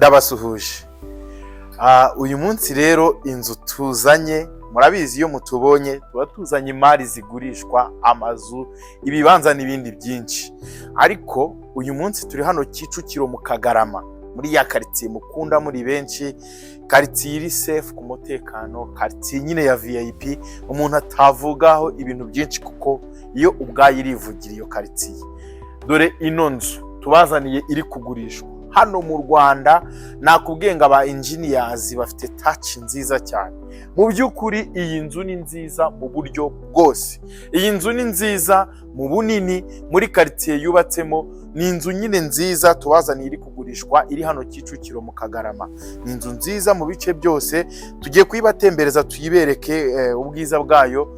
Ndabasuhuje. Uyu munsi rero inzu tuzanye, murabizi iyo mutubonye tuba tuzanye imari zigurishwa, amazu, ibibanza n'ibindi byinshi. Ariko uyu munsi turi hano Kicukiro mu Kagarama, muri ya karitsiye mukunda muri benshi, karitsiye iri safe ku mutekano, karitsiye nyine ya VIP umuntu atavugaho ibintu byinshi kuko iyo ubwayo irivugira iyo karitsiye. Dore ino nzu tubazaniye iri kugurishwa hano mu Rwanda. Nakubwiye ngo aba engineers bafite touch nziza cyane. Mu by'ukuri iyi nzu ni nziza mu buryo bwose. Iyi nzu ni nziza mu bunini, muri karitsiye yubatsemo. Ni inzu nyine nziza tubazaniye iri kugurishwa, iri hano Kicukiro mu Kagarama. Ni inzu nziza mu bice byose. Tugiye kuyibatembereza, tuyibereke ubwiza bwayo,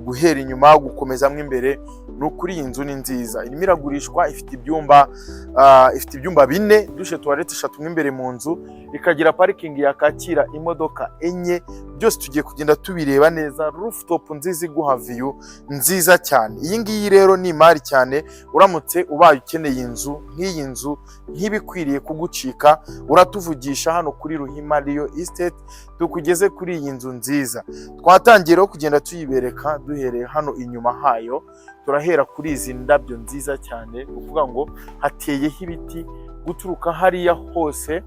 guhera inyuma gukomezamo imbere. Ni ukuri iyi nzu ni nziza. Irimo iragurishwa, ifite ibyumba bine, douche toilette eshatu mo imbere mu nzu, ikagira parikingi yakakira imodoka enye. Byose tugiye kugenda tubireba neza. Rooftop nziza iguha view nziza cyane. Iyi ngiyi rero ni imari cyane. Uramutse ubaye ukeneye inzu nk'iyi nzu, ntibikwiriye kugucika. Uratuvugisha hano kuri Ruhima Real Estate, tukugeze kuri iyi nzu nziza. Twatangiye rero kugenda tuyibereka duhereye hano inyuma hayo. Turahera kuri izi ndabyo nziza cyane. Ni ukuvuga ngo hateyeho ibiti guturuka hariya hose.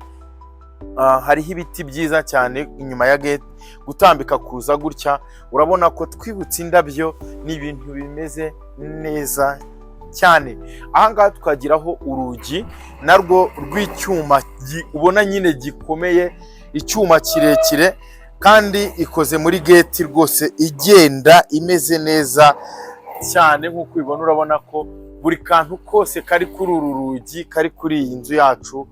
Hariho ibiti byiza cyane inyuma ya gate, gutambika kuza gutya. Urabona ko twibutse indabyo, ni ibintu bimeze neza cyane. Ahangaha tukagiraho urugi narwo rw'icyuma ubona nyine gikomeye, icyuma kirekire, kandi ikoze muri gate rwose igenda imeze neza cyane. Nk'uko ubibona, urabona ko buri kantu kose kari kuri uru rugi, kari kuri iyi nzu yacu,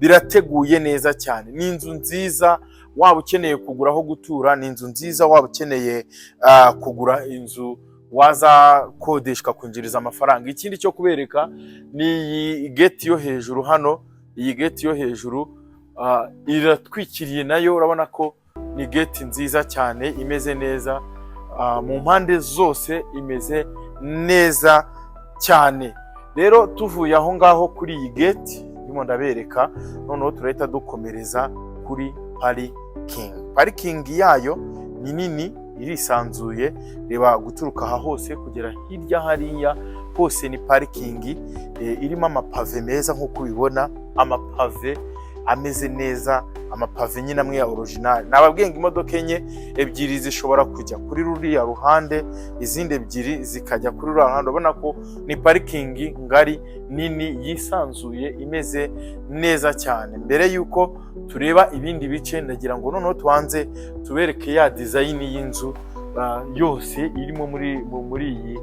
birateguye neza cyane. Ni inzu nziza waba ukeneye kugura aho gutura, ni inzu nziza waba ukeneye kugura inzu waza kodeshwa kwinjiriza amafaranga. Ikindi cyo kubereka ni iyi gate yo hejuru hano. Iyi gate yo hejuru iratwikiriye nayo, urabona ko ni gate nziza cyane imeze neza. Mu mpande zose imeze neza cyane. Rero tuvuye aho ngaho kuri iyi gate ndimo ndabereka, noneho turahita dukomereza kuri parikingi. Parikingi yayo ni nini, irisanzuye. Reba guturuka aha hose kugera hirya hariya hose ni parikingi irimo amapave meza nk'uko ubibona, amapave ameze neza, amapave nyine amwe ya original. Nababwiye ngo imodoka enye, ebyiri zishobora kujya kuri ruriya ruhande, izindi ebyiri zikajya kuri ruriya ruhande. Urabona ko ni parikingi ngari nini yisanzuye imeze neza cyane. Mbere y'uko tureba ibindi bice, ndagira ngo noneho tubanze tubereke ya design y'inzu yose irimo muri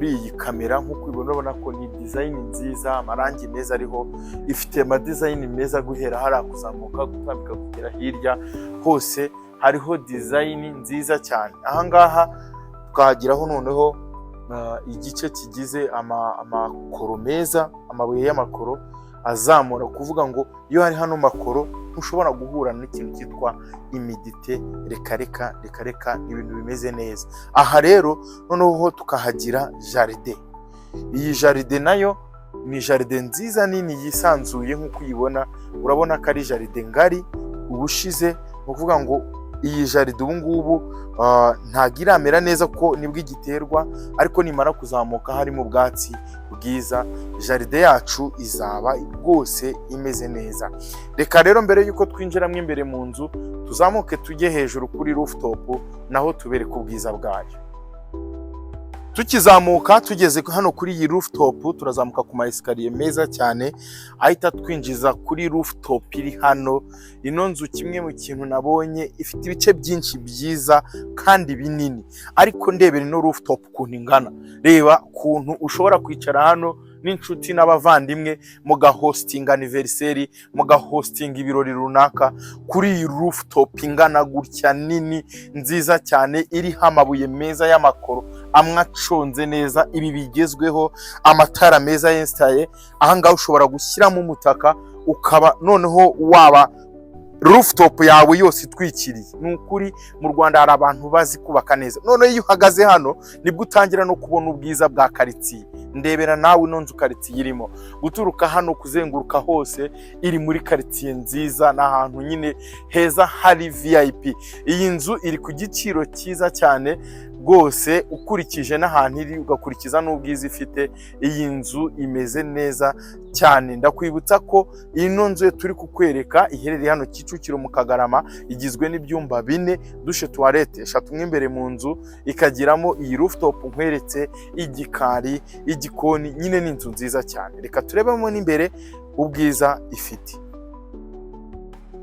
iyi kamera. Nk'uko ubibona, urabona ko ni design nziza, amarangi meza ariho, ifite ama design meza guhera hariya kuzamuka, gutambika kugera hirya hose hariho design nziza cyane. Ahangaha twahagiraho noneho igice kigize amakoro meza, amabuye y'amakoro azamura, kuvuga ngo iyo hari hano makoro ntushobora guhura n'ikintu cyitwa humidité. Reka reka reka reka, ni ibintu bimeze neza. Aha rero noneho tukahagira jardin. Iyi jardin nayo ni jardin nziza nini yisanzuye nk'uko uyibona. Urabona ko ari jardin ngari. Ubushize ni ukuvuga ngo iyi jardin ubu ngubu ntabwo iramera neza kuko nibwo igiterwa, ariko nimara kuzamuka harimo ubwatsi bwiza, jardin yacu izaba rwose imeze neza. Reka rero mbere y'uko twinjiramo imbere mu nzu, tuzamuke tujye hejuru kuri rooftop, naho tubereke ubwiza bwayo. Tukizamuka tugeze hano kuri iyi rooftop, turazamuka ku ma escalier meza cyane ahita twinjiza kuri rooftop iri hano. Ino nzu, kimwe mu kintu nabonye, ifite ibice byinshi byiza kandi binini, ariko ndebera ino rooftop ukuntu ingana. Reba ukuntu ushobora kwicara hano n'inshuti n'abavandimwe, mugahostinga anniversaire, mugahostinga ibirori runaka kuri iyi rooftop ingana gutya, nini nziza cyane, iriho amabuye meza y'amakoro amwe aconze neza, ibi bigezweho, amatara meza yesitaye. Ahangaha ushobora gushyiramo umutaka, ukaba noneho waba Rooftop yawe yose itwikiriye. Ni ukuri, mu Rwanda hari abantu bazi kubaka neza. Noneho iyo uhagaze hano, nibwo utangira no kubona ubwiza bwa karitsiye. Ndebera nawe ino nzu, karitsiye irimo, guturuka hano kuzenguruka hose, iri muri karitsiye nziza. Ni ahantu nyine heza hari VIP. Iyi nzu iri ku giciro cyiza cyane rwose, ukurikije n'ahantu iri, ugakurikiza n'ubwiza ifite. Iyi nzu imeze neza cyane. Ndakwibutsa ko ino nzu turi kukwereka iherereye hano Kicukiro mu Kagarama. Igizwe n'ibyumba bine, douche toilette eshatu mo imbere mu nzu, ikagiramo iyi rooftop nkweretse, igikari, igikoni. Nyine ni inzu nziza cyane. Reka turebemo n'imbere ubwiza ifite.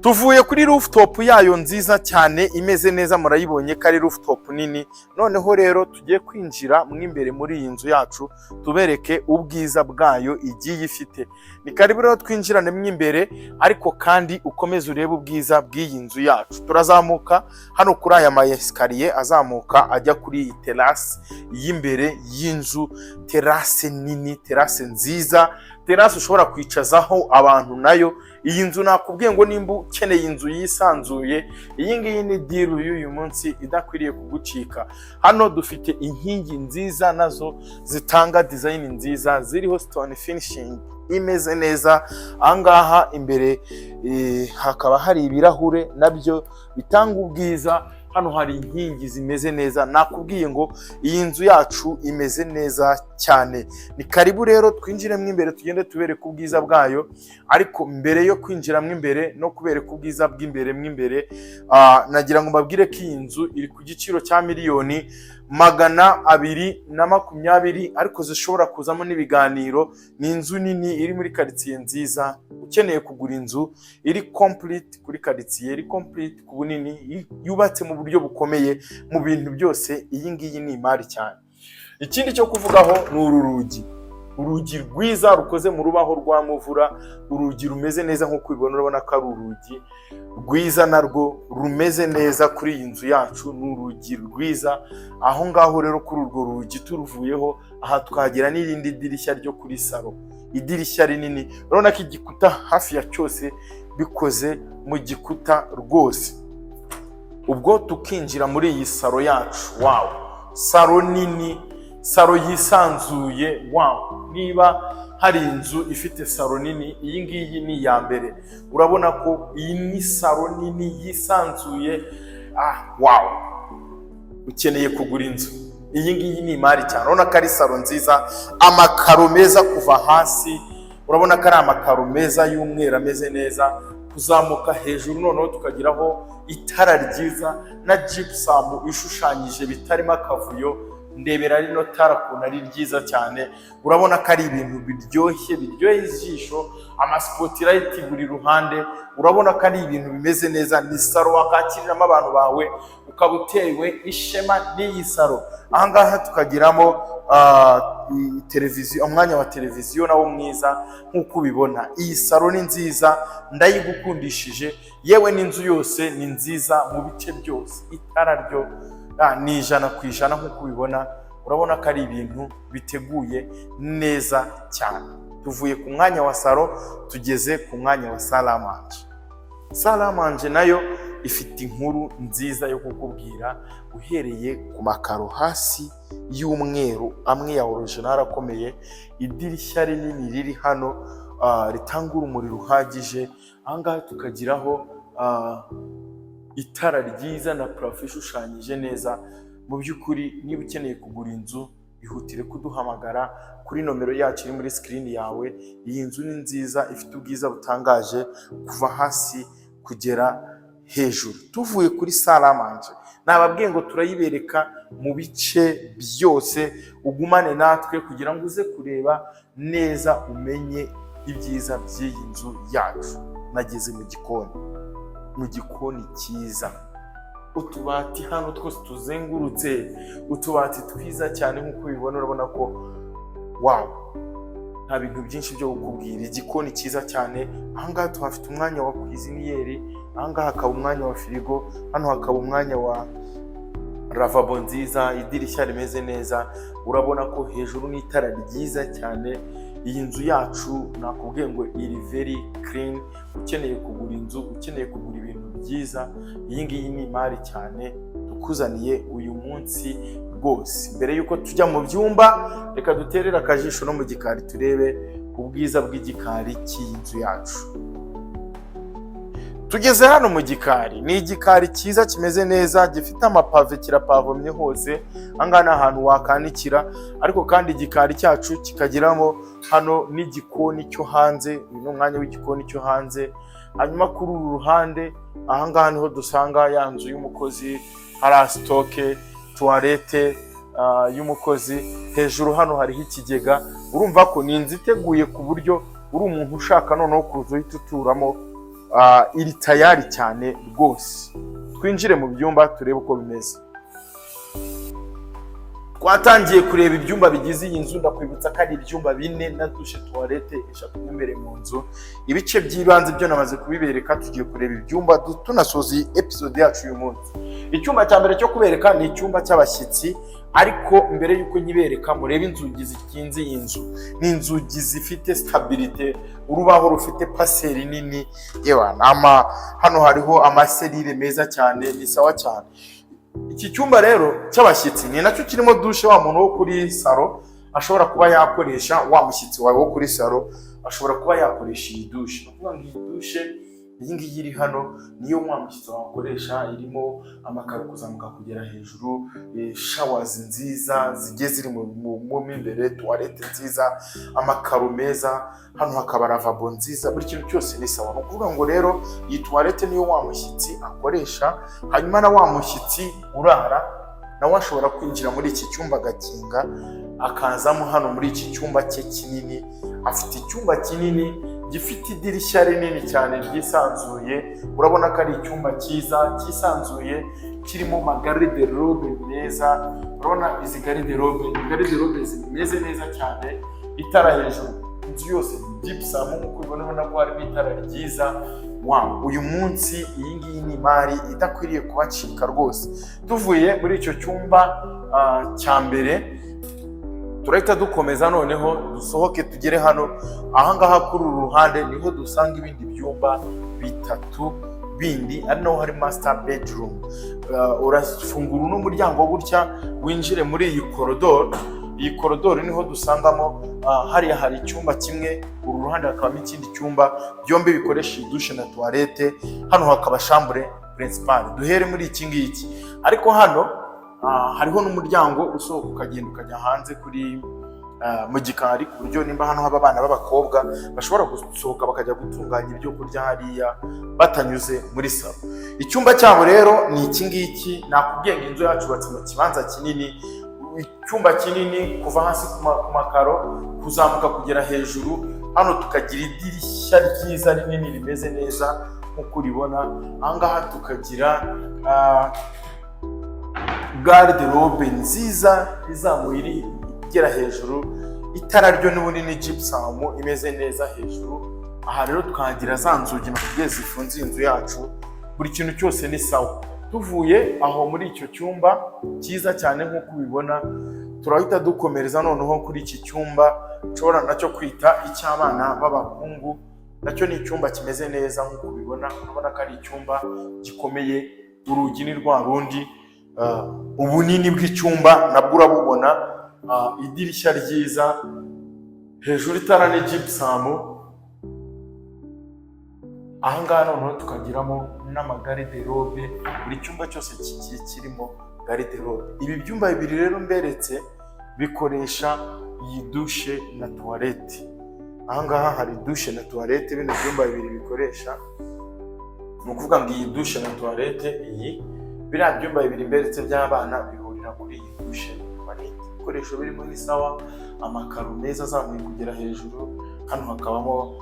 Tuvuye kuri rooftop yayo nziza cyane, imeze neza, murayibonye ko ari rooftop nini. Noneho rero tugiye kwinjira mo imbere muri iyi nzu yacu, tubereke ubwiza bwayo igiye ifite. Ni karibu rero twinjirane mo imbere, ariko kandi ukomeze urebe ubwiza bw'iyi nzu yacu. Turazamuka hano kuri aya ma escalier azamuka ajya kuri iyi terrasse y'imbere y'inzu. Terrasse nini, terrasse nziza, terrasse ushobora kwicazaho abantu nayo. Iyi nzu nakubwiye ngo nimba ukeneye inzu yisanzuye, iyi ngiyi ni deal y'uyu munsi idakwiriye kugucika. Hano dufite inkingi nziza nazo zitanga design nziza, ziriho stone finishing imeze neza. Ahangaha imbere hakaba hari ibirahure nabyo bitanga ubwiza. Hano hari inkingi zimeze neza. Nakubwiye ngo iyi nzu yacu imeze neza cyane. Ni karibu rero twinjiremo imbere, tugende tubereke ubwiza bwayo. Ariko mbere yo kwinjiramo imbere no kubereka ubwiza bw'imbere mo imbere, nagira ngo mbabwire ko iyi nzu iri ku giciro cya 220,000,000, ariko zishobora kuzamo n'ibiganiro. Ni inzu nini iri muri karitsiye nziza. Ukeneye kugura inzu iri complete kuri karitsiye, iri complete ku bunini, yubatse mu buryo bukomeye mu bintu byose, iyi ngiyi ni imari cyane. Ikindi cyo kuvugaho ni uru rugi, urugi rwiza rukoze mu rubaho rwa muvura, urugi rumeze neza nk'uko ubibona. Urabona ko ari urugi rwiza narwo rumeze neza kuri iyi nzu yacu, ni urugi rwiza. Aho ngaho rero kuri urwo rugi turuvuyeho, aha tukahagira n'irindi dirishya ryo kuri salon, idirishya rinini. Urabona ko igikuta hafi ya cyose bikoze mu gikuta rwose. Ubwo tukinjira muri iyi salon yacu. Wow, salon nini, salon yisanzuye. Wow, niba hari inzu ifite salon nini, iyi ngiyi ni iya mbere. Urabona ko iyi ni salon nini yisanzuye. Wow, ukeneye kugura inzu, iyi ngiyi ni imari cyane. Urabona ko ari salon nziza, amakaro meza kuva hasi. Urabona ko ari amakaro meza y'umweru ameze neza, kuzamuka hejuru. Noneho tukagiraho itara ryiza na gypsum ishushanyije bitarimo akavuyo. Ndebera rino tara ukuntu ari ryiza cyane. Urabona ko ari ibintu biryoshye, biryoheye ijisho. Ama spotlight buri ruhande, urabona ko ari ibintu bimeze neza. Ni salon wakakiriramo abantu bawe, ukaba utewe ishema n'iyi salon. Ahangaha tukagiramo televiziyo, umwanya wa televiziyo nawo mwiza nk'uko ubibona. Iyi salon ni nziza, ndayigukundishije. Yewe n'inzu yose ni nziza mu bice byose. Itara ryo ni 100% nk'uko ubibona. Urabona ko ari ibintu biteguye neza cyane. Tuvuye ku mwanya wa salon, tugeze ku mwanya wa salle à manger. Salle à manger nayo ifite inkuru nziza yo kukubwira, uhereye ku makaro hasi y'umweru amwe ya original akomeye, idirishya rinini riri hano ritanga urumuri ruhagije. Ahangaha tukagiraho itara ryiza na plafond ishushanyije neza. Mu by'ukuri, niba ukeneye kugura inzu, ihutire kuduhamagara kuri nomero yacu iri muri screen yawe. Iyi nzu ni nziza, ifite ubwiza butangaje kuva hasi kugera hejuru. Tuvuye kuri salle à manger, nababwiye ngo turayibereka mu bice byose. Ugumane natwe kugira ngo uze kureba neza, umenye ibyiza by'iyi nzu yacu. Nageze mu gikoni, mu gikoni cyiza. Utubati hano twose tuzengurutse, utubati twiza cyane nk'uko ubibona. Urabona ko wow, nta bintu byinshi byo kukubwira. Igikoni cyiza cyane. Ahangaha tuhafite umwanya wa cuisinière, ahangaha hakaba umwanya wa firigo, hano hakaba umwanya wa lavabo nziza, idirishya rimeze neza. Urabona ko hejuru n'itara ryiza cyane. Iyi nzu yacu nakubwiye ngo iri very clean. Ukeneye kugura inzu, ukeneye kugura ibintu. byiza. Iyi ngiyi ni imari cyane tukuzaniye uyu munsi rwose. Mbere y'uko tujya mu byumba, reka duterere akajisho no mu gikari, turebe ubwiza bw'igikari cy'iyi nzu yacu. Tugeze hano mu gikari. Ni igikari cyiza, kimeze neza, gifite amapave, kirapavomye hose. Ahangaha ni ahantu wakanikira, ariko kandi igikari cyacu kikagiramo hano n'igikoni cyo hanze. Uyu ni umwanya w'igikoni cyo hanze. Hanyuma kuri uru ruhande ahangaha niho dusanga ya nzu y'umukozi, hari stock, toilette y'umukozi. Hejuru hano hariho ikigega. Urumva ko ni inzu iteguye ku buryo uri umuntu ushaka noneho kuza uhita uturamo, iri tayari cyane rwose. Twinjire mu byumba turebe uko bimeze. Twatangiye kureba ibyumba bigize iyi nzu. Ndakwibutsa ko ari ibyumba bine na douche toilette eshatu mo imbere mu nzu. Ibice by'ibanze byo namaze kubibereka. Tugiye kureba ibyumba tunasoza iyi episode yacu uyu munsi. Icyumba cya mbere cyo kubereka ni icyumba cy'abashyitsi, ariko mbere y'uko nyibereka, murebe inzugi zikinze iyi nzu. Ni inzugi zifite stabilité, urubaho rufite épaisseur nini. Yewe, ama hano hariho amaserire meza cyane, ni sawa cyane. Iki cyumba rero cy'abashyitsi ni nacyo kirimo douche wa muntu wo kuri salon ashobora kuba yakoresha. Wa mushyitsi wawe wo kuri salon ashobora kuba yakoresha iyi douche. Ni ukuvuga ngo iyi douche, iyi ngiyi iri hano, niyo wa mushyitsi wawe akoresha. Irimo amakaro kuzamuka kugera hejuru, showers nziza zigiye ziri mo imbere, toilette nziza, amakaro meza, hano hakaba lavabo nziza, buri kintu cyose ni sawa. Ni ukuvuga ngo rero iyi toilette niyo wa mushyitsi akoresha. Hanyuma na wa mushyitsi urara nawe ashobora kwinjira muri iki cyumba, agakinga, akazamo hano muri iki cyumba cye kinini. Afite icyumba kinini gifite idirishya rinini cyane ryisanzuye. Urabona ko ari icyumba cyiza cyisanzuye, kirimo amagarde-robe meza. Urabona izi garde-robe ni garde-robe zimeze neza cyane. Itara hejuru, inzu yose ni gypsum nk'uko ubibona. Ubona ko harimo itara ryiza. Wow, uyu munsi iyi ngiyi ni imari idakwiriye kubacika rwose. Tuvuye muri icyo cyumba cya mbere, turahita dukomeza noneho dusohoke tugere hano. Ahangaha kuri uru ruhande niho dusanga ibindi byumba bitatu bindi, ari naho hari master bedroom. Urafungura uno muryango gutya, winjire muri iyi korodoro. Iyi korodoro niho dusangamo, hariya hari icyumba kimwe, uru ruhande hakabamo ikindi cyumba, byombi bikoresha douche na toilette. Hano hakaba chambre principale. Duhere muri iki ngiki, ariko hano hariho n'umuryango usohoka ukagenda ukajya hanze kuri mu gikari, ku buryo nimba hano haba abana b'abakobwa bashobora gusohoka bakajya gutunganya ibyo kurya hariya batanyuze muri salon. Icyumba cyabo rero ni iki ngiki. Nakubwiye ngo inzu yacu yubatse mu kibanza kinini, icyumba kinini kuva hasi ku makaro kuzamuka kugera hejuru. Hano tukagira idirishya ryiza rinini rimeze neza nk'uko uribona. Ahangaha tukagira garde-robe nziza izamuye iri igera hejuru. Itara ryo n'ubundi ni gypsum imeze neza hejuru. Aha rero tukahagira za nzugi nakubwiye zifunze inzu yacu. Buri kintu cyose ni sawa. Tuvuye aho muri icyo cyumba cyiza cyane nk'uko ubibona, turahita dukomereza noneho kuri iki cyumba nshobora nacyo kwita icy'abana b'abahungu. Nacyo ni icyumba kimeze neza nk'uko ubibona. Urabona ko ari icyumba gikomeye. Urugi ni rwa rundi, ubunini bw'icyumba nabwo urabubona, idirishya ryiza hejuru, itara ni gypsum. Ahangaha noneho tukagiramo n'amagarde-robe. Buri cyumba cyose kigiye kirimo garde-robe. Ibi byumba bibiri rero mberetse bikoresha iyi douche na toilette. Ahangaha hari douche na toilette bino byumba bibiri bikoresha. Ni ukuvuga ngo iyi douche na toilette, iyi biriya byumba bibiri mberetse by'abana bihurira kuri iyi douche na toilette. Ibikoresho birimo ni sawa, amakaro meza azamuye kugera hejuru. Hano hakabamo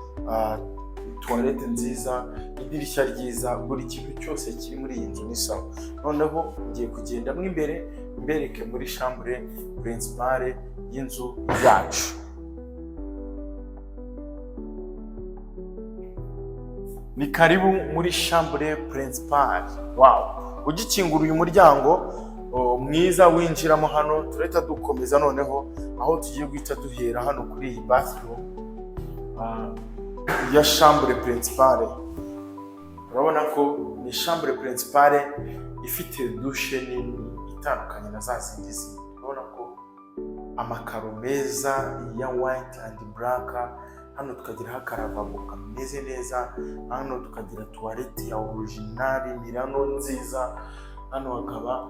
toilette nziza, idirishya ryiza, buri kintu cyose kiri muri iyi nzu ni sawa. Noneho ngiye kugenda mo imbere mbereke muri chambre principale y'inzu yacu. Ni karibu muri chambre principale. Wow, ugikingura uyu muryango mwiza winjiramo hano, turahita dukomeza noneho aho tugiye guhita duhera hano kuri iyi bathroom ya chambre principale. Urabona ko ari bathroom nziza cyane. Urabona ko ni chambre principale ifite douche nini itandukanye na za zindi zindi. Urabona ko amakaro meza ya white and black. Hano tukagiraho akaravabo kameze neza, hano tukagira toilette ya original Milano nziza, hano hakaba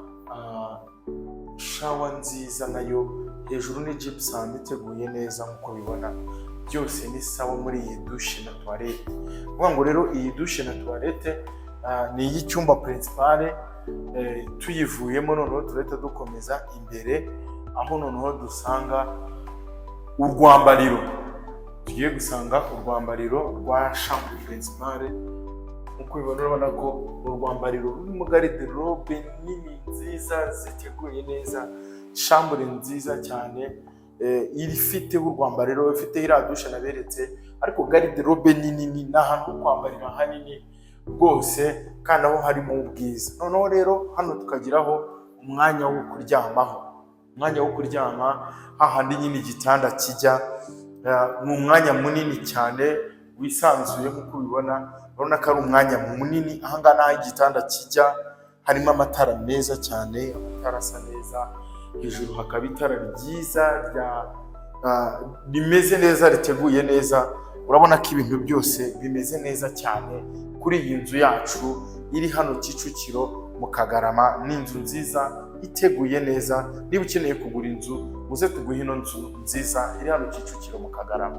shower nziza nayo, hejuru ni gypsum iteguye neza. Nk'uko bibona, byose ni sawa muri iyi douche na toilette. Kuvuga ngo rero iyi douche na toilette ni iy'icyumba principale. Tuyivuyemo noneho turahita dukomeza imbere, aho noneho dusanga urwambariro. Tugiye gusanga urwambariro rwa chambre principale. Nk'uko ubibona, urabona ko urwambariro rurimo garde-robe nini nziza ziteguye neza, chambre nziza cyane, ifiteho urwambariro, ifite iriya douche naberetse, ariko garde-robe nini, ni ahantu ho kwambarira hanini rwose kandi aho harimo ubwiza. Noneho rero hano tukagiraho umwanya wo kuryamaho, umwanya wo kuryama hahandi nyine igitanda kijya. Ni umwanya munini cyane wisanzuye. Nk'uko ubibona, urabona ko ari umwanya munini. Ahangaha ni aho igitanda kijya. Harimo amatara meza cyane, amatara asa neza, hejuru hakaba itara ryiza rya rimeze neza, riteguye neza. Urabona ko ibintu byose bimeze neza cyane kuri iyi nzu yacu iri hano Kicukiro mu Kagarama. Ni inzu nziza iteguye neza. Niba ukeneye kugura inzu, muze tuguhe ino nzu nziza iri hano Kicukiro mu Kagarama.